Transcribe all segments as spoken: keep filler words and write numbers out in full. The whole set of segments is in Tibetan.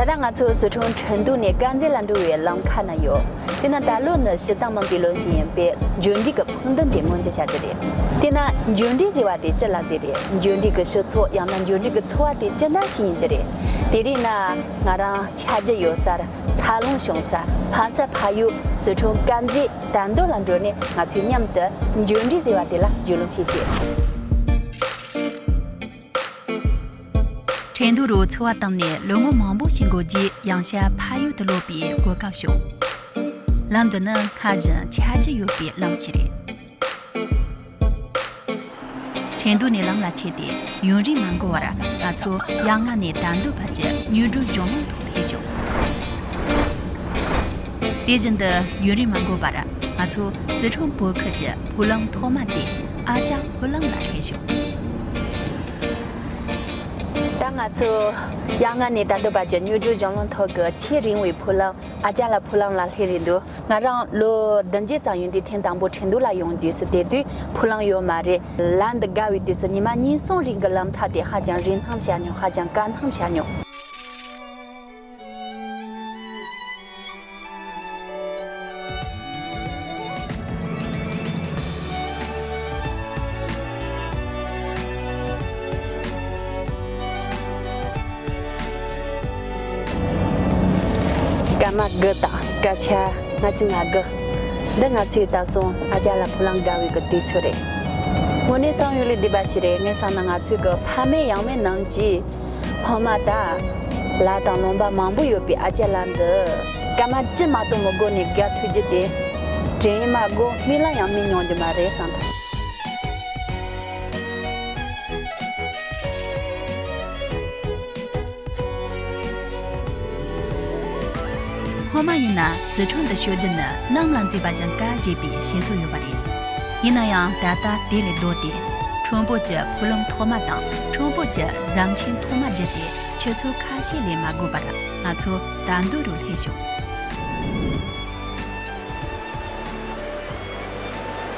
ད་ལྟ་ང་ཚོ་ཟི་ཁྲོན་ཁྲེང་ཏུའུ་ནས་དཀར་མཛེས་ལ་འགྲོ་བའི་ལམ་ཁ་ན་ཡོད། དེ་ན་ད་ལོ་ནི་སྤྱིར་བཏང་མིན་པའི་ལོ་ཞིག་ཡིན་པས་འབྱོན་འབྲས་ཀྱི་ཕུགས་འདུན་དེ་མངོན་གྱུར་བྱ་རྒྱུ་རེད། དེ་ན་འབྱོན་འབྲས་ཟེར་བ་དེ་ཅི་ལ་ཟེར་རེད། འབྱོན་འབྲས་ཀྱི་ཤུགས་ཚོགས་ཡང་ན་འབྱོན་འབྲས་ཀྱི་ཚོར་བ་དེ་ཅི་འདྲ་ཞིག་ཡིན་གྱི་རེད། དེ་རིང་ན་ང་རང་ཆ་རྒྱུས་ཡོད་སར་འཚར་ལོངས་བྱུང་སར་ཕ་ས་ཕ་ཡུལ་ཟི་ཁྲོན་དཀར་མཛེས་དར་མདོ་ལ་འགྲོ་ནས་ང་ཚོས་མཉམ་དུ་འབྱོན་འབྲས་ཟེར་བ་དེ་ལ་རྒྱུས་ལོན་བྱེད་ཤིག་ཁྲེང་ཏུའུ་རུ་འཚོ་བ་བཏང་ནས་ལོ་ངོ་མང་པོ་ཞིག་འགོར་རྗེས་ཡང་བསྐྱར་ཕ་ཡུལ་དུ་ལོག་པའི་གོ་སྐབས་བྱུང་། ལམ་འདི་ནི་སྔར་བཞིན་ཆ་རྒྱུས་ཡོད་པའི་ལམ་ཞིག་རེད། ཁྲེང་ཏུའུ་ནས་ལམ་ལ་ཆས་ཏེ་ཡུན་རིང་མ་འགོར་བར་ང་ཚོ་ཡ་ང་ནས་དར་མདོ་བར་གྱི་མྱུར་བགྲོད་གཞུང་ལམ་ཐོག་སླེབས་བྱུང་། དེ་བཞིན་དུ་ཡུན་རིང་མ་འགོར་བར་ང་ཚོ་སི་ཁྲོན་བོད་ཁུལ་གྱི་ཕུག་ལམ་ཐོག་མ་སྟེ་ཨ་ཅག་ཕུག་ལམ་ལ་སླེབས་བྱུང་། ད་ང་ཚོ་ཡ་ང་ནས་དར་མདོ་བར་གྱི་མྱུར་བགྲོད་གཞུང་ལམ་ཐོག་གི་ཆེས་རིང་བའི་ཕུག་ལམ་ཨ་ཅག་ལ་ཕུག་ལམ་ལ་སླེབས་རེད་འདུག་ང་རང་ལོ་བདུན་བརྒྱད་ཙམ་ཡོད་དུས་ཐེངས་དང་པོ་ཁྲེང་ཏུའུ་ལ་ཡོང་དུས་སུ་དེ་དུས་ཕུག་ལམ་ཡོད་མ་རེད། ལམ་འདི་བརྒལ་བའི་དུས་སུ་ཉི་མ་གཉིས་གསུམ་རིང་གི་ལམ་ཐག་དེ་ཧ་ཅང་རིང་ཐང་བྱས་མྱོང་། ཧ་ཅང་དཀའ་ཐང་བྱས་མྱོང་། སྐར་མ་དགུ་དང་སྐར་ཆ་ལྔ་བཅུ་ང་དགུ། འདི་ང་ཚོས་ད་སོང་ཨ་ཅག་ལ་ཕུག་ལམ་བརྒལ་བའི་གི་དུས་ཚོད་རེད། དངོས་གནས་བསམ་ཡུལ་ལས་འདས་པ་ཞིག་རེད། ངས་བསམ་ན་ང་ཚོའི་གི་ཕ་མེས་ཡང་མེས་རྣམས་ཀྱིས་སྔོན་མ་ད་ལ་དང་ལུང་པ་མང་པོ་ཡོད་པའི་ཨ་ཅག་ལ་འདི་སྐར་མ་བཅུ་མ་གཏོགས་མི་འགོར་ནས་བརྒལ་ཐུབ་རྒྱུ་དེ་དྲན་ཡས་མ་དགོས། རྨི་ལམ་ཡང་རྨི་མྱོང་རྒྱུ་མ་རེད་བསམ་ཐལ། སྔོན་མ་ཡིན་ན་སི་ཁྲོན་དུ་ཤོད་རྒྱུ་ནི་གནམ་ལ་འཛེགས་པ་བཞིན་དཀའ་ཞེས་པའི་བཤད་སྲོལ་ཡོད་པ་རེད། ཡིན་ན་ཡང་ད་ལྟ་དེ་ལས་ལྡོག་སྟེ་ཁྲོན་བོད་ཀྱི་ཕུག་ལམ་ཐོག་མ་དང་ཁྲོན་བོད་ཀྱི་ཟམ་ཆེན་ཐོག་མ་བརྒྱུད་དེ་ཆུ་ཚོད་ཁ་ཤས་ལས་མ་འགོར་བར་ང་ཚོ་དར་མདོ་རུ་སླེབས་བྱུང་།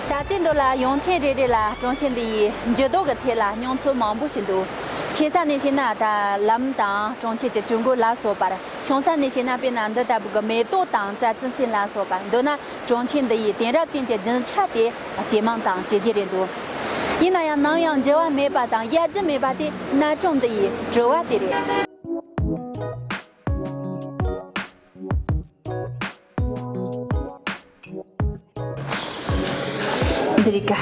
ད་ལྟའི་མདོ་ལ་ཡོང་ཐེངས་རེ་རེ་ལ་གྲོང་ཁྱེར་འདི་ཡི་འགྱུར་ལྡོག་གི་ཐད་ལ་མྱོང་ཚོར་མང་པོ་ཞིག་འདུག་ཆེ་ས་ནས་བཤད་ན་ད་ལམ་དང་གྲོང་ཁྱེར་གྱི་ཇུས་འགོད་ལ་སོགས་པར། ཆུང་ས་ནས་བཤད་ན་དཔེར་ན་འདི་ལྟ་བུ་གི་མེ་ཏོག་དང་རྩྭ་རྩི་ཤིང་ལ་སོགས་པ། མདོར་ན་གྲོང་ཁྱེར་འདི་ཡི་དེང་རབས་ཅན་གྱི་རྒྱུན་ཆད་དེ་ཇེ་མང་དང་ཇེ་ཆེ་རེད་འདུག་ཡིན་ན་ཡང་ནམ་ཡང་འགྱུར་བ་མེད་པ་དང་ཡར་རྒྱས་མེད་པ་དེ་གནའ་གྲོང་འདི་ཡི་དྲི་བ་དེ་རེད། འདི་རིག་ག་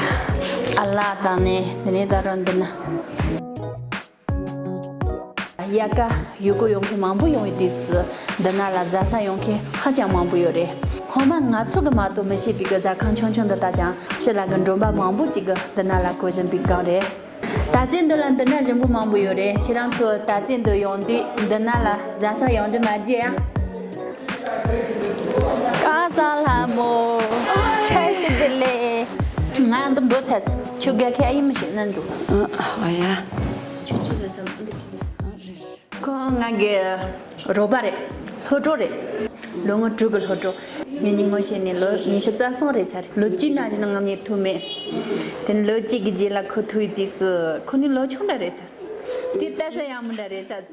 ཨ་ལ་དང་ནི་དེ་ནས་ད་རུང་འདི་ན། དབྱར་ཁ་ཡུལ་སྐོར་ཡོང་མཁན་མང་པོ་ཡོང་བའི་དུས་སུ་འདི་ན་ལ་ཟ་ས་ཡོང་མཁན་ཧ་ཅང་མང་པོ་ཡོད་རེད། སྔོན་མ་ང་ཚོ་གི་མ་གཏོགས་མི་ཤེས་པའི་གི་ཟ་ཁང་ཆུང་ཆུང་འདི་དག་ཀྱང་ཕྱི་ལ་གི་མགྲོན་པོ་མང་པོ་ཅིག་གི་འདི་ན་ལ་གོ་བཞིན་པའི་སྒང་རེད། ད་ཚེ་འདི་ལ་འདི་ན་རིང་པོ་མང་པོ་ཡོད་རེད། ཁྱེད་རང་ཚོ་ད་ཚེ་འདི་ཡོང་དུས་འདི་ན་ལ་ཟ་ས་ཡོང་རྒྱུ་མ་བརྗེད་ཡ། སྐལ་བཟང་ལྷ་མོ། འཕྲལ་གྱི་བདེ་ལེགས། ང་འདི་འབོད་ཚར། ཁྱོད་དགའ་མཁན་ཨ་ཡེ་མི་ཤེས་ན་འདུག་ཨ་ཡ། ཁྱོད་ཅི་ཟེར་སོང་། ཁོ་ང་གི་རོགས་པ་རེད། སློབ་གྲོགས་རེད། ལོ་ངོ་དྲུག་གི་སློབ་གྲོགས། ངེད་གཉིས་ངོ་ཤེས་ནས་ལོ་ཉི་ཤུ་རྩ་གསུམ་རེད་ཚར་རེད། ལོ་གཅིག་ནང་བཞིན་ང་གཉིས་ཐུག་མེད། དེ་ནས་ལོ་གཅིག་གི་རྗེས་ལ་ཁོ་ཐུག་ཡོད་དུས་སུ་ཁོ་ནི་ལོ་ཆུང་འདྲ་རེད་ཚར། དེ་ལྟ་ས་ཡག་མོ་འདྲ་རེད་ཚར།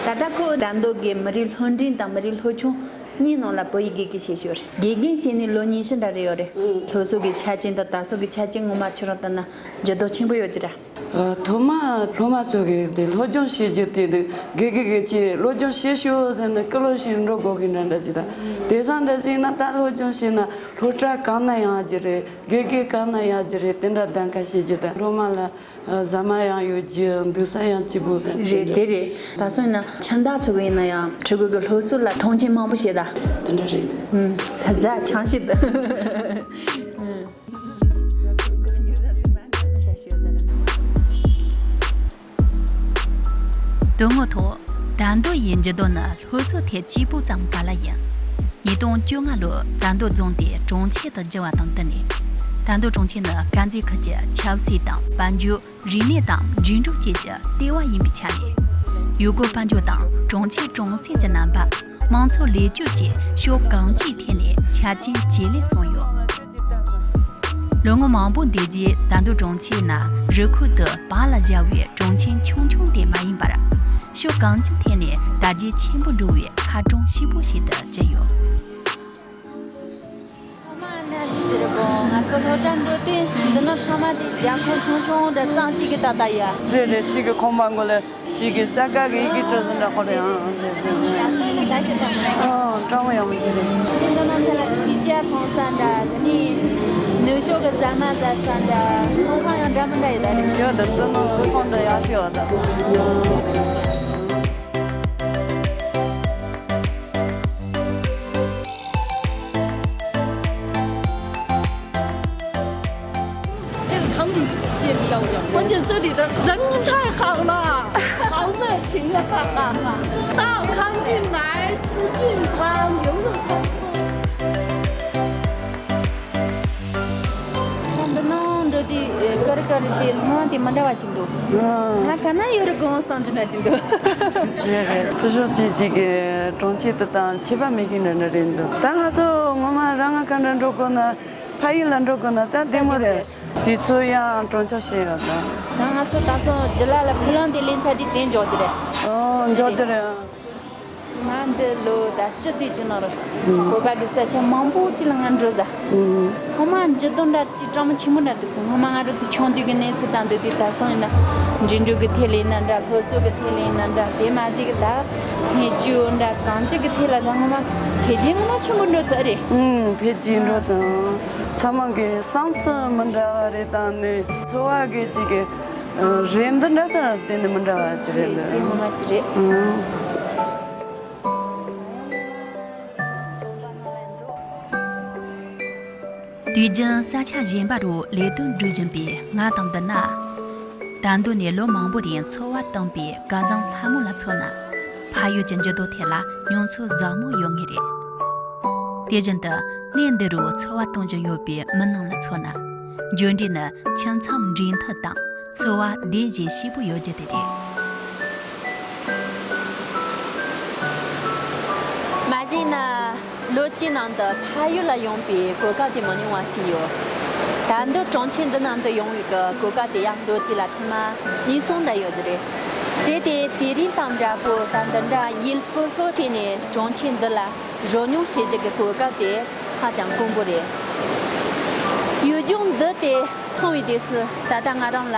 ད་ལྟ་ཁོ་དར་མདོ་གི་མི་རིགས་སློབ་འབྲིང་དང་མི་རིགས་སློབ་ཆུང་གཉིས་ནང་ལ་བོད་ཡིག་དགེ་རྒན་བྱེད་ཞོར་རེད། དགེ་རྒན་བྱས་ནས་ལོ་ཉི་ཤུ་འདྲ་རེད་ཡོད་རེད། སློབ་གསོ་གི་ཆ་རྐྱེན་དང་དར་སྲོལ་གྱི་ཆ་རྐྱེན་ངོ་མ་ཁྱོད་རང་ལྟ་ན་འགྱུར་ལྡོག་ཆེན་པོ་ཡོད་ཀྱི་རེད། ཨ། ཐོག་མ་སློབ་མ་ཚོ་གིས་དེ་སློབ་སྦྱོང་བྱེད་རྒྱུ་དེ་དེ་དགེ་རྒན་གྱིས་སློབ་སྦྱོང་བྱེད་ཤོག་ཟེར་ནས་སྐུལ་སློང་བྱེད་འགྲོ་དགོས་ཀྱི་འདྲ་འདྲ་ཅིག་དང་། དེང་སང་འདྲ་ཟིག་ན་ད་སློབ་སྦྱོང་བྱེད་ན་སློབ་གྲྭ་གང་ན་ཡང་རྒྱུ་རེད། དགེ་རྒན་གང་ན་ཡང་རྒྱུ་རེད། དེ་འདྲ་གདམ་ག་བྱེད་རྒྱུ་དང་སློབ་མ་ལ་ཨ། ཟ་མ་ཡང་ཡོད་རྒྱུ། འདུག་ས་ཡང་སྐྱིད་པོ་རེད། དེ་རེད། ད་སོང་ན་ཁྱིམ་བདག་ཚོ་གི་ཡིན་ན་ཡང་ཕྲུ་གུ་གི་སློབ་གསོ་ལ་མཐོང་ཆེན་མང་པོ་བྱེད་ད། དེ་འདྲ་རེད། ཨུམ། ད་ཟ་ཆང་ཤི་ད། ཨུམ། དོན་དངོས་ཐོག་དར་མདོ་ཡི་འགྱུར་ལྡོག་ནི་སློབ་གསོ་ཐད་གཅིག་པུ་ཙམ་ག་ལ་ཡིན། ཉིས་སྟོང་བཅོ་ལྔ་ལོར་དར་མདོ་རྫོང་དེ་གྲོང་ཁྱེར་དུ་བསྒྱུར་བ་དང་བསྟུན་ནས། དར་མདོ་གྲོང་ཁྱེར་ནི་དཀར་མཛེས་ཁུལ་གྱི་ཆབ་སྲིད་དང་དཔལ་འབྱོར། རིག་གནས་དང་འགྲིམ་འགྲུལ་བཅས་ཀྱི་ལྟེ་བ་ཡིན་པའི་ཆ་ནས། ཡུལ་སྐོར་དཔལ་འབྱོར་དང་གྲོང་ཁྱེར་གྲོང་གསེབ་ཀྱི་རྣམ་པ། དམངས་འཚོ་ལེགས་བཅོས་བཅས་ཕྱོགས་གང་ཅིའི་ཐད་ནས་ཆ་རྐྱེན་ཇེ་ལེགས་སོང་ཡོད། ལོ་ངོ་མང་པོ་འདས་རྗེས་དར་མདོ་གྲོང་ཁྱེར་ནི་རི་ཁུལ་དུ་བག་ལ་ཞ་བའི་གྲོང་ཁྱེར་ཆུང་ཆུང་དེ་མ་ཡིན་པར། ཕྱོགས་གང་ཅིའི་ཐད་ནས་དར་རྒྱས་ཆེན་པོ་འགྲོ་བའི་མཁར་གྲོང་ཞེ་པོ་ཞིག་ཏུ་གྱུར་ཡོད། ཐོག་མ་ནས་ཟེར་གོ་ང་ཚོ་སློབ་གྲྭ་འགྲོ་དུས་འདི་ནི་ཚང་མ་དེ་རྒྱ་ཁོག་ཆུང་ཆུང་འདྲ་གཙང་གཅིག་གི་ཏག་ཏག་ཡ། རེད་རེད། ཞིག་གི་ཁོག་མ་མགོ་ལ་ཞིག་གི་ས་དཀར་གི་ཡི་གེ་སྤྲོད་ཟིན་འདྲ་ཁོ་རེད། ཨང་རེད་རེད་རེད། ཨང་སྤྲང་བོ་ཡང་མི་ཤེས་རེད། འདི་ནང་ཚ་ལ་ཕྱི་རྒྱལ་ཕོང་ས་འདྲ་དེ་ནི་ནུབ་ཕྱོགས་གི་ཟ་མ་ཟ་ས་འདྲ་ཚོང་ཁང་ཡང་འདྲ་མི་འདྲ་ཡོད་ད་རེད། ཡོད་ད། བསོད་ནམས་བསོད་ཁང་འདྲ་ཡག་ཤོས་ཡོད་ད།这个场景变漂亮，关键这里的人太好了，豪迈型的，到康定来吃俊餐，游乐场。འདི་ནང་འགྲོ་དུས་ཀར་ཀར་དེ་སྣང་བ་དེ་མི་འདྲ་བ་ཅིག་འདུག་ང་ག་ན་ཡོད་རེད་དགོངས་བསམ་ཅིག་འདྲ་ཅིག་འདུག་རེད་རེད། ཕུ་ཤོག་ཅིག་ཅིག་གི་གྲོང་ཁྱེར་དེ་དང་ཁྱད་པར་མེད་ཀྱི་འདྲ་འདྲ་རེད་འདུག་ད་ང་ཚོ་ངོ་མ་རང་ང་ག་འདྲ་འགྲོ་དགོས་ན། ཕ་ཡུལ་ལ་འགྲོ་དགོས་ན་ད་བདེ་མོ་རེད། དུས་ཚོད་ཡང་གྲོང་ཆོག་བྱས་ཡོད་ད། ད་ང་ཚོ་ད་སོང་ཇི་ལ་ལ་ཕུ་ལང་དེ་ལེན་ཚར་དུས་དེ་འཇོག་དེ་རེད། ཨོ་འཇོག་དེ་རེད། ང་འདི་ལོ་ད་སྤྱི་ཟླ་བཅུ་ནང་རུ་ཨུམ། བོད་པ་གི་ས་ཆ་མང་པོ་ཅིག་ལ་ང་འགྲོ་ས། ཨུམ། ཐོག་མ་འཇུ་དོན་འདྲ་ཅིག་གྲངས་མང་ཆེན་པོ་འདྲ་འདུག་སྔོན་མ་ང་རང་ཚོ་ཆུང་དུས་ཀྱི་གནས་ཚུལ་དང་འདི་དུས་ད་སོང་ཡིན་ན་འགྲིམ་འགྲུལ་གྱི་ཐད་ལ་ཡིན་ན་འདྲ། སློབ་གསོ་གི་ཐད་ལ་ཡིན་ན་འདྲ། དེ་མ་ཟད་ཀྱི་ད་འཕེལ་རྒྱས་འདྲ་གང་ཅི་གི་ཐད་ལ་ད་སྔོན་མ་འཕེལ་རྒྱས་མང་ཆེན་པོ་འགྲོ་ཚར་རེད། ཨུམ། འཕེལ་རྒྱས་འགྲོ་དང་ཚང་མ་གི་བསམ་ཚུལ་མི་འདྲ་བ་རེད་དང་ནི་འཚོ་བ་གི་ཅིག་གི་རེད་འདི་འདྲ་དང་དེ་ནི་མི་འདྲ་བ་ཅིག་རེད་འདི། དེ་ངོ་མ་ཅིག་རེད། ཨུམ། དུས་རྒྱུན་ས་ཆ་གཞན་པ་རུ་ལས་དོན་སྒྲུབ་བཞིན་པའི་ང་དང་བསྡུར་ན། དར་མདོ་ནས་ལོ་མང་པོ་རིང་འཚོ་བ་བཏང་པའི་སྐལ་བཟང་ལྷ་མོ་ལ་མཚོན་ན། ཕ་ཡུལ་གྱི་འགྱུར་ལྡོག་ཐད་ལ་མྱོང་ཚོར་ཟབ་མོ་ཡོད་ངེས་རེད། དེ་བཞིན་དུ་གནས་འདི་རུ་འཚོ་བ་གཏོང་བཞིན་ཡོད་པའི་མི་རྣམས་ལ་མཚོན་ན། འགྱུར་འགྲོས་ནི་ཆུ་མཚམས་འབྲེལ་མཐུད་དང་། འཚོ་བ་བདེ་ཞིང་སྐྱིད་པོ་ཡོད་རྒྱུ་དེ་རེད། མ་གཞི་ན་ལོ་གཅིག་ནང་དུ་ཕ་ཡུལ་ལ་ཡོང་པའི་གོ་སྐབས་དེ་མི་ཉུང་བ་ཞིག་ཡོད། ད་འདི་གྲོང་ཁྱེར་འདི་ནང་དུ་ཡོང་བའི་གི་གོ་སྐབས་དེ་ཡང་ལོ་གཅིག་ལ་ཐེངས་མ་གཉིས་གསུམ་འདྲ་ཡོད་རྒྱུ་རེད། དེ་དེ་དེ་རིང་དང་འདྲ་པོ་ད་འདི་འདྲ་ཡུལ་ལྷོད་ལྷོད་བྱས་ནས་གྲོང་ཁྱེར་འདི་ལ་རོལ་མྱོང་བྱེད་རྒྱུ་གི་གོ་སྐབས་དེ་ཧ་ཅང་དཀོན་པོ་རེད། ཡུལ་ལྗོངས་འདི་དེ་མཐོང་བའི་དུས་སུ་ད་ལྟ་ང་རང་ལ་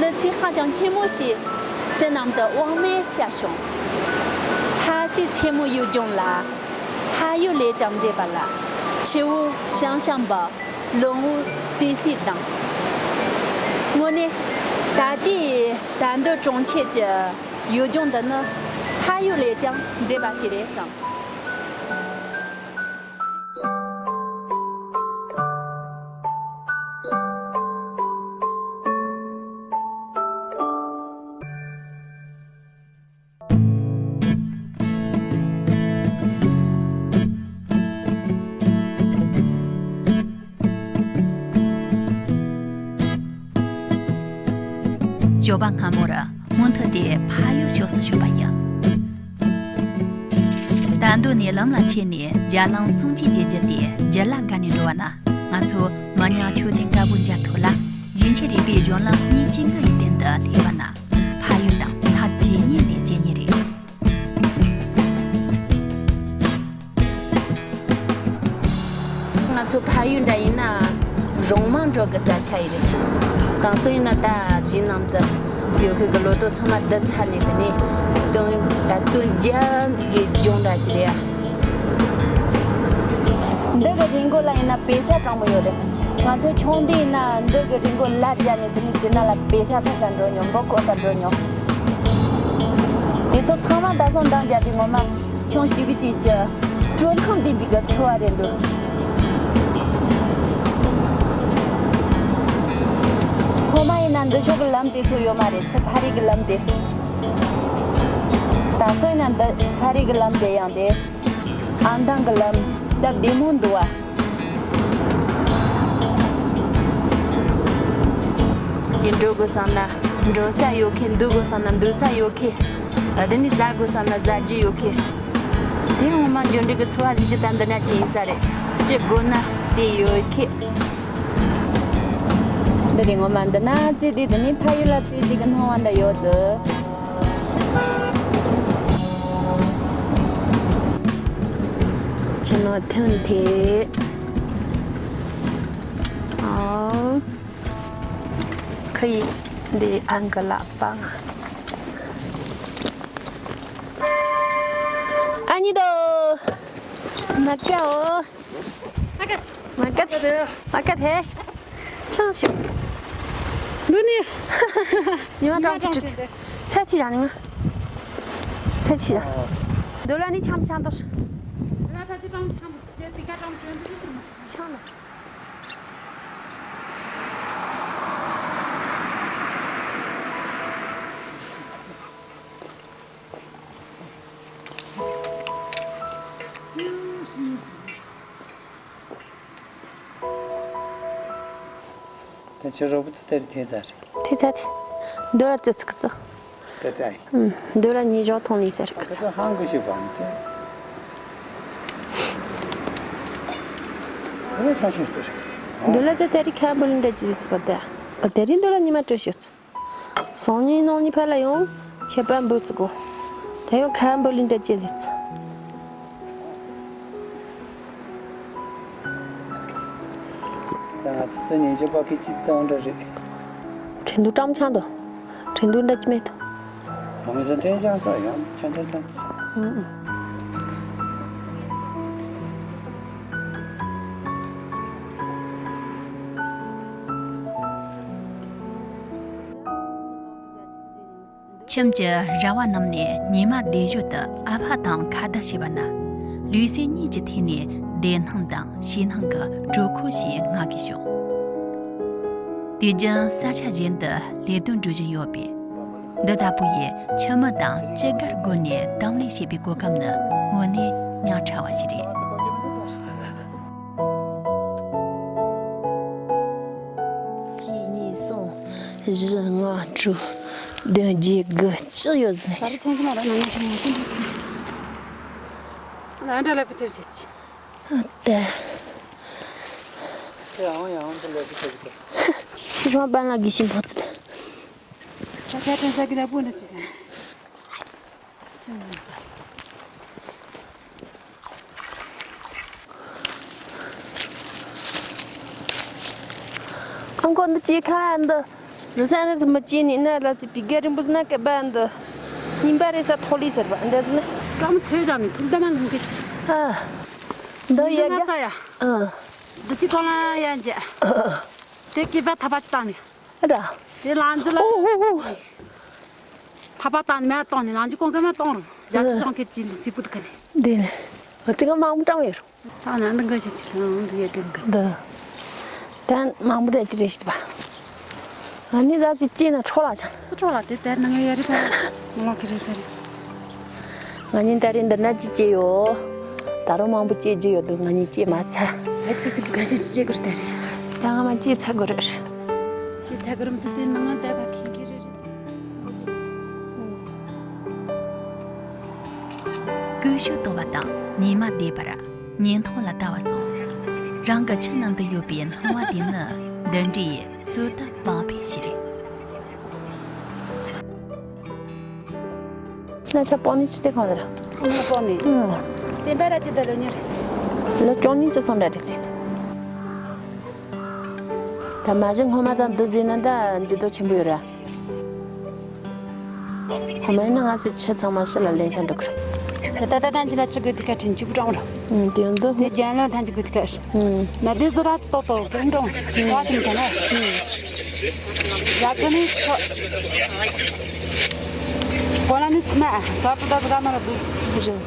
གནས་ཚུལ་ཧ་ཅང་སྙན་མོ་ཞིག་སེམས་ནང་དུ་དབང་མེད་ཤར་བྱུང་། ལྷ་སའི་མཚན་མོ་ཡུལ་ལྗོངས་ལ་ཕ་ཡུལ་ལས་ཀྱང་མཛེས་པ་ལ། ཆུ་བོ་ཤང་ཤང་འབབ། ལུང་བོ་སིལ་སིལ་ལྡང་། དངོས་གནས་ད་ལྟའི་དར་མདོ་གྲོང་ཁྱེར་གྱི་ཡུལ་ལྗོངས་འདི་ནི་ཕ་ཡུལ་ལས་ཀྱང་མཛེས་པ་ཞིག་རེད་བསམ། ཞོགས་པ་སྔ་མོར་མུ་མཐུད་དེ་ཕ་ཡུལ་ཕྱོགས་སུ་ཞུགས་པ་ཡིན། དར་མདོ་ནས་ལམ་ལ་ཆས་ནས་རྒྱ་ལམ་སུམ་བརྒྱའི་རྒྱུད་དེ་རྒྱུ་ལ་བརྒལ་ནས་འགྲོ་བ་ན། ང་ཚོ་མི་ཉག་ཆོས་སྡེ་དཀར་པོ་མཇལ་ཐུབ་ལ། གཞན་ཆེ་རིག་པའི་གཞུང་ལམ་སྙིང་རྗེ་ངུ་ཡི་སྟེང་དུ་སླེབས་པ་ན། ཕ་ཡུལ་དང་ཐག་ཇེ་ཉེ་ནས་ཇེ་ཉེ་རེད། ང་ཚོ་ཕ་ཡུལ་འདྲ་ཡིན་ན་རོང་མང་འགྲོ་གི་ས་ཆ་ཡི་རེད། གང་ཟེར་ཡིན་ན་ད་གཞན་ནང་དུ་ཡོད་མཁན་གྱི་ལོ་ཏོག་ཚང་མ་བསྡུ་ཚར་ནས་དེ་ནས་སྟོན་ད་སྟོན་རྒྱ་གི་ལྗོངས་འདྲ་ཅིག་རེད་ཨ། འདི་གི་རི་མགོ་ལ་ཡིན་ན་པེ་ཤ་གྲང་མོ་ཡོད་རེད། ང་ཚོ་ཆུང་དུས་ཡིན་ན་འདི་གི་རི་མགོ་ལ་རྒྱ་ནས་དེ་ནས་དེ་ན་ལ་པེ་ཤ་འཐུ་ས་འགྲོ་མྱོང་། འབུ་བརྐོ་ས་འགྲོ་མྱོང་། དེ་ཚོ་ཚང་མ་ད་སོང་འདང་རྒྱ་དུས་ངོ་མ། ཆུང་བྱིས་པའི་དུས་ཀྱི་སྤྲོ་སྣང་ལྡན་པའི་གི་འཚོ་བ་རེད་འདུག་སྔོན་མ་ཡིན་ན་འདི་ཕྱོགས་ཀྱི་ལམ་དེ་ཚོ་ཡོད་མ་རེད། ཆུ་ཕ་རི་གི་ལམ་དེ། ད་སོང་ཡིན་ན་འདི་ཕ་རི་གི་ལམ་དེ་ཡང་དེ། ཨ་མདང་གི་ལམ་སྟབས་བདེ་མོ་འདུག་བ། ཅི་འགྲོ་དགོས་བསམ་ན་འགྲོ་ས་ཡོད་མཁན། འདུག་དགོས་བསམ་ན་འདུག་ས་ཡོད་མཁན། དེ་ནས་ཟ་དགོས་བསམ་ན་ཟ་རྒྱུ་ཡོད་མཁན། དེ་ངོ་མ་འགྱུར་འགྲོས་ཀྱི་འཚོ་བ་ཟེར་རྒྱུ་ད་འདི་འདྲ་ཅིག་ཡིན་ས་རེད། ཅི་དགོས་ན་དེ་ཡོད་མཁན། འདི་རེད། ངོ་མ་འདི་ན་བརྩེ་དུས་དེ་ནས་ཕ་ཡུལ་ལ་བརྩེ་དུས་ཀྱི་སྣང་བ་འདྲ་ཡོད་དོ། ཁྱི་ནོར་ཐོན་ཐལ། ཨོ། ཁོ་ཡི་འདི་ཨང་ཀི་ལག་པ། ཨ་ནི་དོ། མ་ཀའོ། མ་ཀ། མ་ཀ་ཐེ། ཆུ་ཞིག་འདི་ནི། ཉི་མ་གྲང་ཅིག་ཚད་ཅིག་ཡང་ནི་ང་། ཚད་ཅིག་ཡང་། འདོད་ལ་ནི་ཆམ་ཆམ་དོ། ཆང་ལ། ད་ཁྱོད་རོ་བོ་ཏི་ཏེ་རི་ཐེ་ཚ་རེད། ཐེ་ཚ་ཐེ། འདོད་ལ་ཙི་ཙི་ཀི་ཙི། ཏེ་ཏེ་ཨི། ཨུམ། འདོད་ལ་ཉིན་ཞག་ཐོང་ལི་ཟེར་ཀི་ཙི། ཧང་གི་ཞིག་བམ་ཏེ། ཨེ་ཆ་ཤིང་ཏེ་རེད། འདོད་ལ་ཏེ་ཏེ་རི་ཁ་བུ་ལིན་ཏེ་ཅི་ཙི་པ་ཏེ། ཨ་ཏེ་རི་འདོད་ལ་ཉི་མ་སྤྲོད་ཤོག་སང་ཉིན་གནངས་ཉིན་ཕར་ལ་ཡོང་། ཁྱད་པར་འབོད་ཚུགས་གོ། དེ་ཡང་ཁ་འབོད་ལིན་འདྲ་ཅི་ཟེར་ཚུ། ད་ང་ཚོ་ཚོ་ཉིན་ཞག་པ་ཁི་ཅི་ཏང་འདྲ་རེད། ཁྲིན་ཏུ་ཀྲམ་ཆང་དོ། ཁྲིན་ཏུ་འདྲ་ཅི་མེད་དོ། ང་ཚོ་ཁྲིན་ཆང་ཚོ་ཡང་ཁྲིན་ཏུ་ཀྲམ་ཆང་། ཨུ་ཨུ། ཁྱིམ་གྱི་ར་བ་རྣམས་ནས་ཉི་མ་བདེ་ཞོ་དུ་ཨ་ཕ་དང་ཁ་བརྡ་བྱས་པ་ན། ལུས་སེམས་གཉིས་ཀྱི་ཐད་ནས་བདེ་སྣང་དང་ཞེད་སྣང་གི་དྲོད་ཁོལ་ཞིག་མངའ་གིས་བྱུང་། དུས་རྒྱུན་ས་ཆ་གཞན་དུ་ལས་དོན་སྒྲུབ་བཞིན་ཡོད་པས། འདི་ལྟ་བུ་ཡི་ཁྱིམ་མི་དང་ཅི་དགར་སྒོ་ནས་གདམ་ལས་བྱེད་པའི་གོ་སྐབས་ནི་དངོས་གནས་ཉག་ཕྲ་བ་ཞིག་རེད། གཅིག་གཉིས་གསུམ། བཞི་ལྔ་དྲུག་བདུན་བརྒྱད་དགུ་བཅུ་ཡོད་ཟིན། ད་རེས་ཐེངས་གཅིག་མ་ར་ནང་ནས་ཞིག་མ་ཤེས་འདུག་ལ་འདྲ་ལ་བུ་ཐེབས་བྱེད་ཀྱི། ཨ་ཏེ། ཁྱེད་ཡང་ཡང་དུ་ལས་བུ་ཐེབས་ཀྱི། ཤི་རང་པན་ལ་གི་ཤིང་ཕོ་ཚུ་ཏེ། ད་ཆ་ཐོན་ས་གི་ལ་བུ་འདྲ་ཅིག་དང་། ཨང་ཀོ་འདི་ཅི་ཁ་འདི་རུ་སན་རི་མ་ཅི་ནི་ན་ལ་ཅི་པི་གེ་རིན་པོ་ན་ཀ་བ་འདི་ཉིན་པ་རེ་ས་ཐོ་ལི་ཟེར་བ་འདི་ཟི་ན་ཀམ་ཚོས་ཀྱང་ནི་ཐུག་ད་མ་ལུང་གི་ཅི། ཨ། འདི་ཡ་འདི་ན་ས་ཡ། ཨ། འདི་ཅི་ཐོ་ལ་ཡ་འཇེ། དེ་ཀི་བ་ཐ་པ་ཏང་ནི། ར། དེ་ལང་ཇུ་ལ། ཨོ་ཨོ་ཨོ། ཐ་པ་ཏང་ནི་མ་ཏང་ནི་ལང་ཇུ་ཀོང་ཀ་མ་ཏང་རུང་། ཡ་ཅི་ཤོང་ཁེ་ཅི་ནི་སི་པུ་ཏུ་ཀ་ནི། འདི་ནི། ང་དེ་ག་མང་པོ་ཀྲང་ཡོད་རུང་། ཚང་ན་འདི་འགའ་ཞིག་ཅི་ལང་འདི་ཡ་དེ་འགའ། འདི། ད་མང་པོ་དེ་ཅི་རེད་ཤི་པ། ང་ནི་ད་ཅི་ཅི་ན་ཁྲོ་ལ་ཆང་། ཁྲོ་ལ་དེ་དེར་ནང་ཡ་རི་ད། ང་ལོ་ཁི་རེད་ད་རེད། ང་གཉིས་ད་རེས་འདི་ན་ཅི་སྐྱེས་ཡོད། ད་རུང་མང་པོ་སྐྱེ་རྒྱུ་ཡོད་འདུག་ང་གཉིས་སྐྱེས་མ་ཚར། ད་ཁྱེད་ཚོ་ག་ཞིག་ཅི་སྐྱེ་དགོས་ད་རེད། ད་ང་མ་སྐྱེས་ཚར་དགོས་རེད། སྐྱེས་ཚར་དགོས་རེད་མི་ཚོ་དེ་ནང་ང་བསྡད་པ་མཁན་གྱི་རེད་རེད། ཀུ་ཤུ་གཏོང་བ་དང་ཉི་མ་བསྡད་པར། ཉིན་ཐོ་ལ་ལྟ་བ་སོགས། རང་གི་ཁྱིམ་ནང་དུ་ཡོད་པའི་སྣང་བ་དེ་ནི་འདི་འདྲའི་གསོལ་ཐབ་བང་ཕེབས་ཤིག་རེད། ན་ཚ་པོ་ནི་ཅི་སྟེ་གང་ལ་ར། ང་པོ་ནི། ཨུམ། བསྟན་པ་ར་ཅི་ད་ལོ་ཉེར། ལོ་ཅོ་ནི་ཅི་སོང་འདྲ་རེད་ཚེ། ད་མ་གཞི་སྔོན་མ་དང་འདི་ཟིན་ན་ད་འདི་དོ་ཆེན་པོ་ཡོད་ར། ཧོ་མ་ཡིན་ན་ང་ཚོ་ཆུ་ཚང་མ་ཕྱི་ལ་ལེན་ས་འགྲོ་གི་རེད། ད་ད་ད་ད་འཇི་ལ་ཆུ་དགོས་དུས་ཁ་ཕྲན་གཅིག་པུ་དྲང་རོགས། ཨུམ་དེ་འདུག་དེ་རྒྱན་ལོ་ཐང་གཅིག་དགོས་དུས་ཁ་ཕྲན། ཨུམ། མ་དེ་ཟོ་ར་ཏོག་ཏོག་གང་དྲང་། ཨུམ། བ་ཅིམ་ཐང་ན། ཨུམ། ཡ་ཆོ་ནི་ཆོ། གོ་ལ་ནི་ཚི་མ་ད་ད་ད་ད་མ་ར་འདུག་རེད།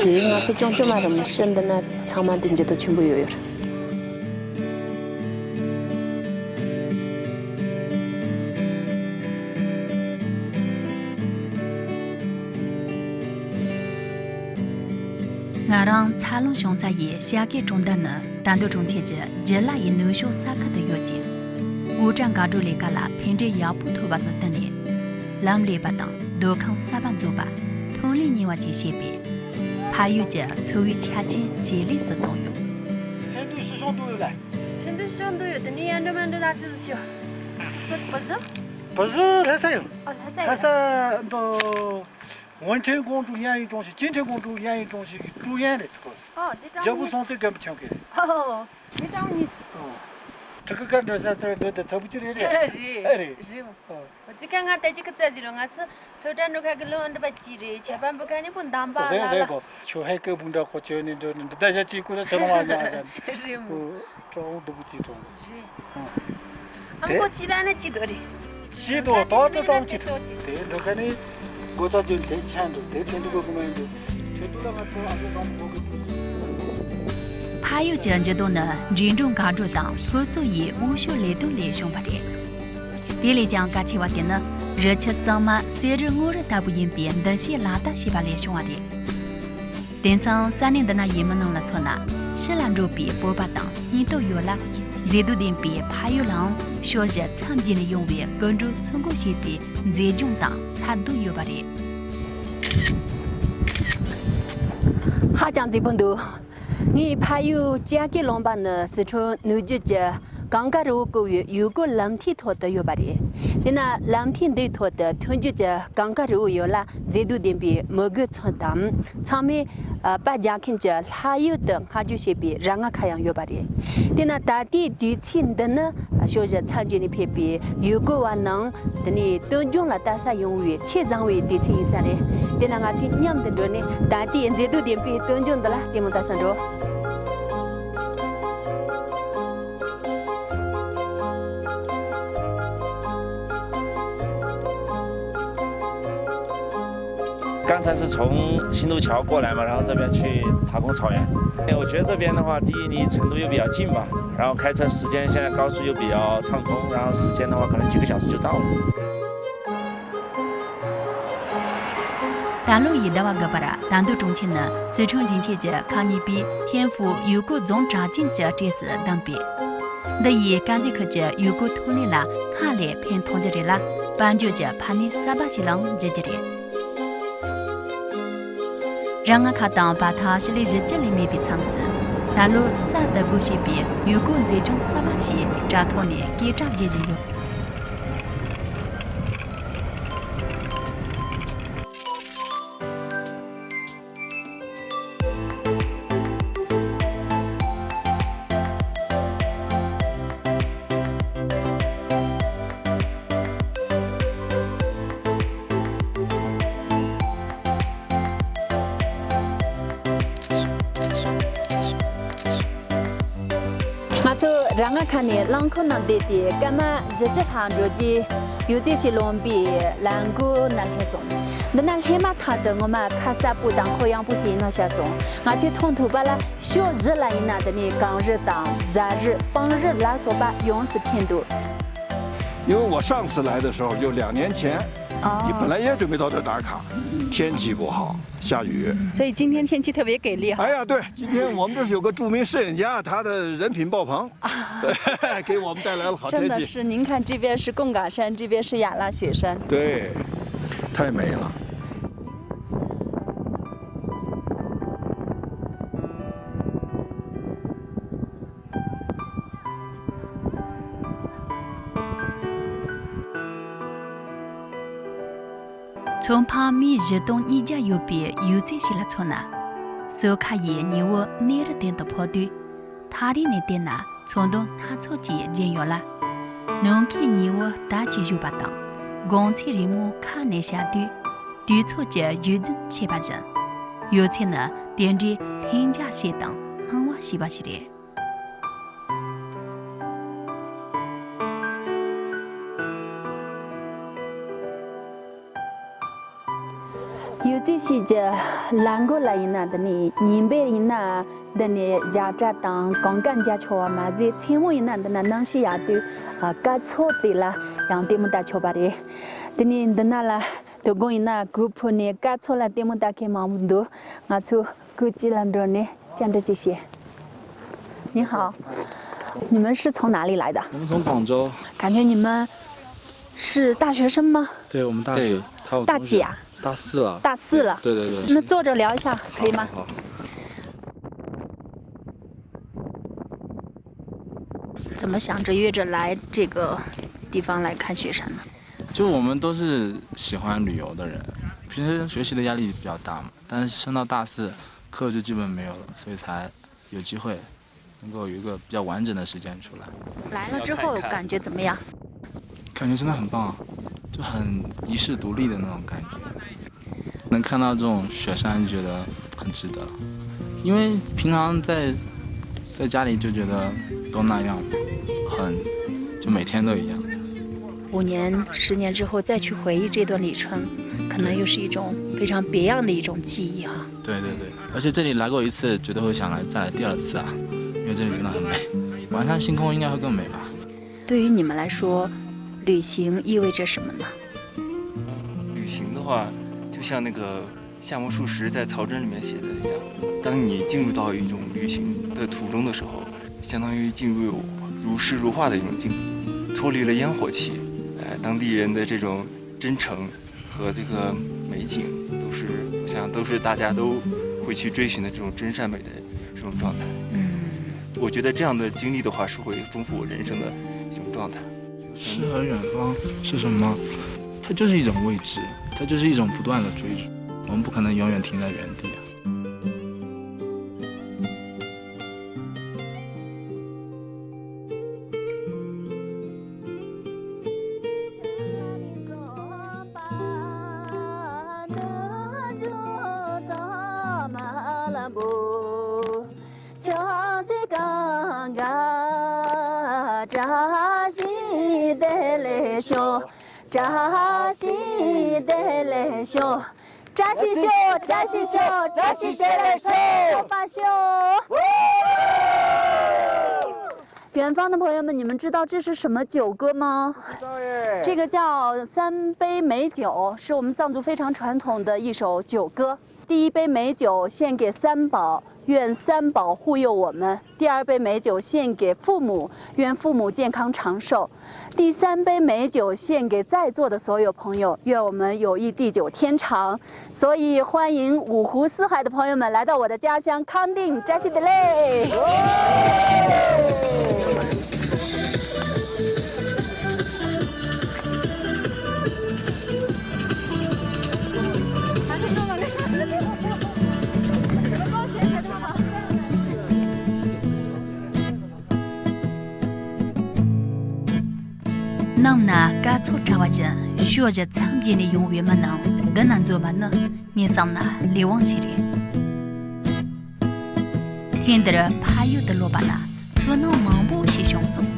དེ་ང་ཚོ་ཅོང་ཅོ་མ་རམ་ཤིན་འདི་ན་ཚང་མ་འདི་འཇི་དོ་ཆེན་པོ་ཡོད་ཡོད། ང་རང་འཚར་ལོངས་བྱུང་ས་ཡི་བྱ་དགའི་གྲོང་རྡལ་ནི་དར་མདོ་གྲོང་ཁྱེར་གྱི་རྒྱུ་ལ་ཡི་ནུབ་ཕྱོགས་ས་ཁུལ་དུ་ཡོད་ཅིང་། དབུལ་གྲལ་འགག་སྒྲོལ་ལས་ཀ་ལ་ཕན་འབྲས་ཡག་པོ་ཐོབ་པ་དང་བསྟུན་ནས། ལམ་ལས་པ་དང་སྡོད་ཁང་གསར་པ་འཛུགས་པ། ཐོན་ལས་གཉེར་བ་བཅས་བྱས་པས། ཕ་ཡུལ་གྱི་འཚོ་བའི་ཆ་རྐྱེན་ཇེ་ལེགས་སུ་སོང་ཡོད། ཁྲིན་ཏུའུ་师兄都有来。成都兄弟有的，你也这么这大自己去。不，不是？不是，他在有。哦，他在有。他是都文成公主、晏一中学，金城公主、晏一中学的主演的这个。哦，这张。脚步松脆跟不上去。哦，这张你。哦，这个跟着在这儿对对，这不就这个？是，哎，是。哦。我这刚刚带几个在这了，俺是后站路看个路上这把几嘞，前半部看你不当吧，对对，那了。我去还给不着，我去你这你这大家辛苦的，这种玩意儿。是。嗯，这我都不记住了。是。嗯。俺们过去的那几多的。 ཤེས་དོ་ཏོག་ཏོ་ཏོག་ཅི་ཐུབ་དེ་འགྲོ་ཁ་ནི་གོ་ཚ་ཅུན་དེ་ཆན་འགྲོ་དེ་ཆེན་འགྲོ་གོ་གི་མ་ཡིན་འགྲོ་ཆེ་ཏུ་ལ་ང་ཚོ་ཨ་ཚོ་བང་གོ་གི། ཕ་ཡུལ་གྱི་འགྱུར་ལྡོག་ནི་འབྲིང་གྲས་འགག་སྒྲོལ་དང་སློབ་གསོ་ཡི་འོས་ཤོག་ལས་དོན་ལས་བྱུང་བ་རེད། དེ་ལས་ཀྱང་གལ་ཆེ་བ་དེ་ནི་རི་ཆུ་གཙང་མ་གསེར་རི་དངུལ་རི་ལྟ་བུ་ཡིན་པའི་འདུ་ཤེས་ལག་བསྟར་བྱས་པ་ལས་བྱུང་བ་རེད། དེང་སང་ས་གནས་འདི་ན་ཡི་མི་རྣམས་ལ་མཚོན་ན། ཕྱི་ལ་འགྲོ་བའི་སྤོབས་པ་དང་སྙིང་སྟོབས་ཡོད་ལ། མཛེས་སྡུག་ལྡན་པའི་ཕ་ཡུལ་ལའང་ཕྱོགས་བཞི་མཚམས་བརྒྱད་ནས་ཡོང་བའི་སྐུ་མགྲོན་ཚུར་འགུག་བྱེད་པའི་མཛེས་ལྗོངས་དང་ལྷ་སྡོད་ཡོད་པ་རེད། ཧ་ཅང་མཛེས་པོ་འདུག་ངའི་ཕ་ཡུལ་ལྕགས་ཀྱི་ལུང་པ་ནི་སི་ཁྲོན་ནུབ་རྒྱུད་ཀྱི་གངས་དཀར་རི་བོ་བསྐོར་བའི་ཡུལ་སྐོར་ལམ་ཐིག་ཐོག་ཏུ་ཡོད་པ་རེད། དེས་ན་ལམ་ཐིག་འདིའི་ཐོག་ཏུ་ཐོན་རྒྱུ་གྱི་གངས་དཀར་རི་བོ་ཡོད་ལ། མཛེས་སྡུག་ལྡན་པའི་མི་རྒོད་ཚང་དང་ཚང་མས་ཨ་པར་རྒྱག་མཁན་གྱི་ལྷ་ཡུལ་དུ་བསྔགས་བརྗོད་བྱེད་པའི་ར་ང་ཁ་ཡང་ཡོད་པ་རེད། དེས་ན་ད་ལྟའི་དུས་ཚིགས་འདི་ནི་ཕྱོགས་བཞི་མཚམས་བརྒྱད་ནས་ཕེབས་པའི་ཡུལ་སྐོར་བ་རྣམས་དེ་ནས་སྟོན་ལྗོངས་ལ་ལྟ་ས་ཡོང་བའི་ཆེས་བཟང་བའི་དུས་ཚིགས་ཡིན་ས་རེད། དེས་ན་ང་ཚོས་མཉམ་དུ་འགྲོ་ནས་ད་ལྟའི་མཛེས་སྡུག་ལྡན་པའི་སྟོན་ལྗོངས་འདི་ལ་ལྟད་མོ་ལྟ་ས་འགྲོ། 刚才是从新都桥过来嘛，然后这边去塔公草原。哎，我觉得这边的话，第一离成都又比较近吧，然后开车时间现在高速又比较畅通，然后时间的话可能几个小时就到了。 ད་ལོ་ཡི་ཟླ་བ་དགུ་པར་དར་མདོ་གྲོང་ཁྱེར་ནི་སི་ཁྲོན་ཞིང་ཆེན་གྱི་ཁ་གཉིས་པའི་ཐེན་ཧྥུའུ་ཡུལ་སྐོར་རྫོང་གྲགས་ཅན་གྱི་གྲས་སུ་བདམས་པས། འདི་ཡིས་དཀར་མཛེས་ཁུལ་གྱི་ཡུལ་སྐོར་ཐོན་ལས་ལ་སྔར་ལས་ཕན་ཐོགས་རྒྱུ་རེད་ལ། དཔལ་འབྱོར་གྱི་ཕན་ནུས་གསར་པ་ཞིག་ལའང་འགྱུར་རྒྱུ་རེད། ར་ང་ཁ་དང་བ་ཐང་ཕྱི་ལོ་བཞི་བཅུ་ལས་མེད་པའི་མཚམས་སུ། ད་ལོ་གསར་དུ་སྒོ་ཕྱེས་པའི་ཡུལ་སྐོར་མཛེས་ལྗོངས་གསར་པ་ཞིག་དྲ་ཐོག་ནས་སྐད་གྲགས་རྒྱས་བཞིན་ཡོད། ང་ཚོ་ར་ང་ཁ་ནས་རླངས་འཁོར་ནང་བསྡད་དེ་སྐར་མ་བཞི་བཅུ་ལྷག་འགྲོ་རྗེས། ཡོད་ཚད་ཞིག་ལོན་པའི་ལམ་འགོ་ན་སླེབས་སོང་། འདི་ན་སླེབས་མ་ཐག་ཏུ་ངོ་མ་ཁ་གསལ་པོ་དང་ཁོག་ཡངས་པོ་ཞིག་ཡིན་ནོ་ཤར་སོང་། ང་ཚོས་མཐོང་ཐུབ་པ་ལ་ཕྱོགས་བཞི་ལ་ཡིན་ན་དེ་ནས་གངས་རི་དང་རྫ་རི་སྤང་རི་ལ་སོགས་པ་ཡོངས་སུ་ཁེངས་འདུག 因为我上次来的时候就两年前，你本来也准备到这儿打卡，天气不好，下雨。所以今天天气特别给力哈。哎呀，对，今天我们这是有个著名摄影家，他的人品爆棚，给我们带来了好天气。真的是，您看这边是贡嘎山，这边是雅拉雪山。对，太美了。 མཚོ་འཕང་མི་བཞི་སྟོང་ཉིས་བརྒྱ་ཡོད་པའི་ཡུལ་རྫས་ཤིག་ལ་མཚོན་ན། སོ་ཁ་ཡི་ཉི་འོད་གནས་རི་སྟེང་དུ་ཕོག་དུས། ཐག་རིང་ནས་བལྟས་ན་མཚོ་འདོན་སྣ་ཚོགས་ཀྱིས་བརྒྱན་ཡོད་ལ། ནམ་མཁའི་ཉི་འོད་ལྟར་གྱིས་བཞུགས་པ་དང་སྒོང་ཚལ་རིང་མོ་ཁ་ནས་ཤར་དུས། དུས་ཚོད་ཀྱི་བརྗོད་འཛིན་བྱས་པ་བཞིན། ཡོད་ཚད་ནི་དེ་འདྲའི་ལྷིང་འཇགས་ཤིག་དང་སྣང་བ་ཞེས་པ་ཞིག་རེད། ཡུལ་རྫས་ཤིག་གི་ལ་མགོ་ལ་ཡིན་ན་འདི་ནས་ཉིན་པར་ཡིན་ན་འདི་ནས་བཞག་གྲྭ་དང་གངས་དཀར་མཇལ་ཆོག་པ་མ་ཟད། མཚན་མོ་ཡིན་ན་འདི་ན་གནམ་གཤིས་ཡག་དུས་སྐར་ཚོགས་དེ་ལ་ཡང་ལྟད་མོ་ལྟ་ཆོག་པ་རེད། དེ་ནས་འདི་ན་ལ་དོ་དགོང་ཡིན་ན་གུར་ཕུབ་ནས་སྐར་ཚོགས་ལ་ལྟད་མོ་ལྟ་མཁན་མང་པོ་འདུག་ང་ཚོ་སྐུ་དཀྱིལ་ལ་འགྲོ་ནས་བཅར་འདྲི་ཅིག་བྱེད། 你好，你们是从哪里来的？我们从广州。感觉你们是大学生吗？对，我们大学，他我同学大几啊？大四了。大四了。对对对。那坐着聊一下可以吗？好好好。怎么想着约着来这个地方来看雪山呢？就我们都是喜欢旅游的人，平时学习的压力比较大嘛，但是升到大四，课就基本没有了，所以才有机会能够有一个比较完整的时间出来。来了之后感觉怎么样？感觉真的很棒啊，就很遗世独立的那种感觉。能看到这种雪山，觉得很值得。因为平常在在家里就觉得都那样，很就每天都一样。五年、十年之后再去回忆这段旅程，可能又是一种非常别样的一种记忆哈。对对对，而且这里来过一次，绝对会想来再来第二次啊，因为这里真的很美。晚上星空应该会更美吧？对于你们来说，旅行意味着什么呢？旅行的话，就像那个夏目漱石在《曹真》里面写的一样，当你进入到一种旅行的途中的时候，相当于进入如诗如画的一种境地，脱离了烟火气，呃，当地人的这种真诚和这个美景，都是我想都是大家都会去追寻的这种真善美的这种状态。嗯，我觉得这样的经历的话，是会丰富我人生的一种状态。诗和远方是什么？它就是一种未知，它就是一种不断的追逐。我们不可能永远停在原地啊。远方的朋友们，你们知道这是什么酒歌吗？这个叫三杯美酒，是我们藏族非常传统的一首酒歌。第一杯美酒献给三宝，愿三宝护佑我们。第二杯美酒献给父母，愿父母健康长寿。第三杯美酒献给在座的所有朋友，愿我们友谊地久天长。所以欢迎五湖四海的朋友们来到我的家乡康定，扎西德勒。ནང་ན་སྐར་ཚོགས་བཀྲ་བ་ཅན། ཕྱོགས་བཞི་མཚམས་བརྒྱད་ནས་ཡོང་བའི་མི་རྣམས་འདི་ན་འཛོམས་པ་ནི་ངས་བསམ་ན་ལས་དབང་ཆེ་རེད། ཐེངས་འདིར་ཕ་ཡུལ་དུ་ལོག་པ་ན་ཚོར་སྣང་མང་པོ་ཞིག་བྱུང་སོང་།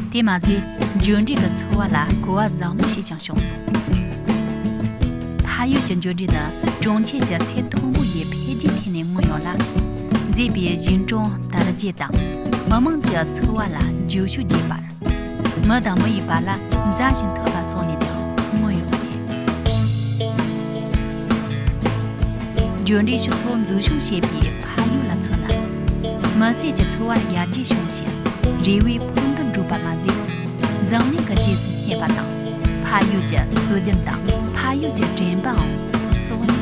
དེ་མ་ཟད་འབྱོར་འབྲས་ཀྱི་ཚོར་བ་ལ་གོ་བ་བཟང་པོ་ཞིག་ཀྱང་བྱུང་སོང་། ཕ་ཡུལ་གྱི་འབྱོར་འབྲས་ནི་གྲོང་ཁྱེར་གྱི་ཚད་མཐོན་པོ་ཡི་འཕེལ་རྒྱས་ཐད་ནས་མངོན་ཡོང་ལ། མཛེས་པའི་ཞིང་གྲོང་དར་རྒྱས་དང་མི་དམངས་ཀྱི་འཚོ་བ་ལ་འགྱུར་ཤུགས་རྒྱས་པར། མི་དང་མི་ཡི་བར་ལ་མཛའ་ཞིང་མཐུན་པ་སོགས་ནས་ཀྱང་མངོན་ཡོད་པ་རེད། འབྱོར་འབྲས་ཕྱུགས་འཚོ་འཛུགས་སྐྱོང་བྱེད་པའི་ཕ་ཡུལ་ལ་མཚོན་ན། མི་སེར་གྱི་འཚོ་བར་ཡར་རྒྱས་བྱུང་ཞིང་རེ་བའི་ཕུགས་འདུན་འགྲུབ་པ་མ་ཟད། འཛམ་གླིང་གི་རྗེས་སུ་སྙེག་པ་དང་ཕ་ཡུལ་གྱི་སྲོལ་རྒྱུན་དང་ཕ་ཡུལ་གྱི་དྲན་པའང་སྲོག་ནས་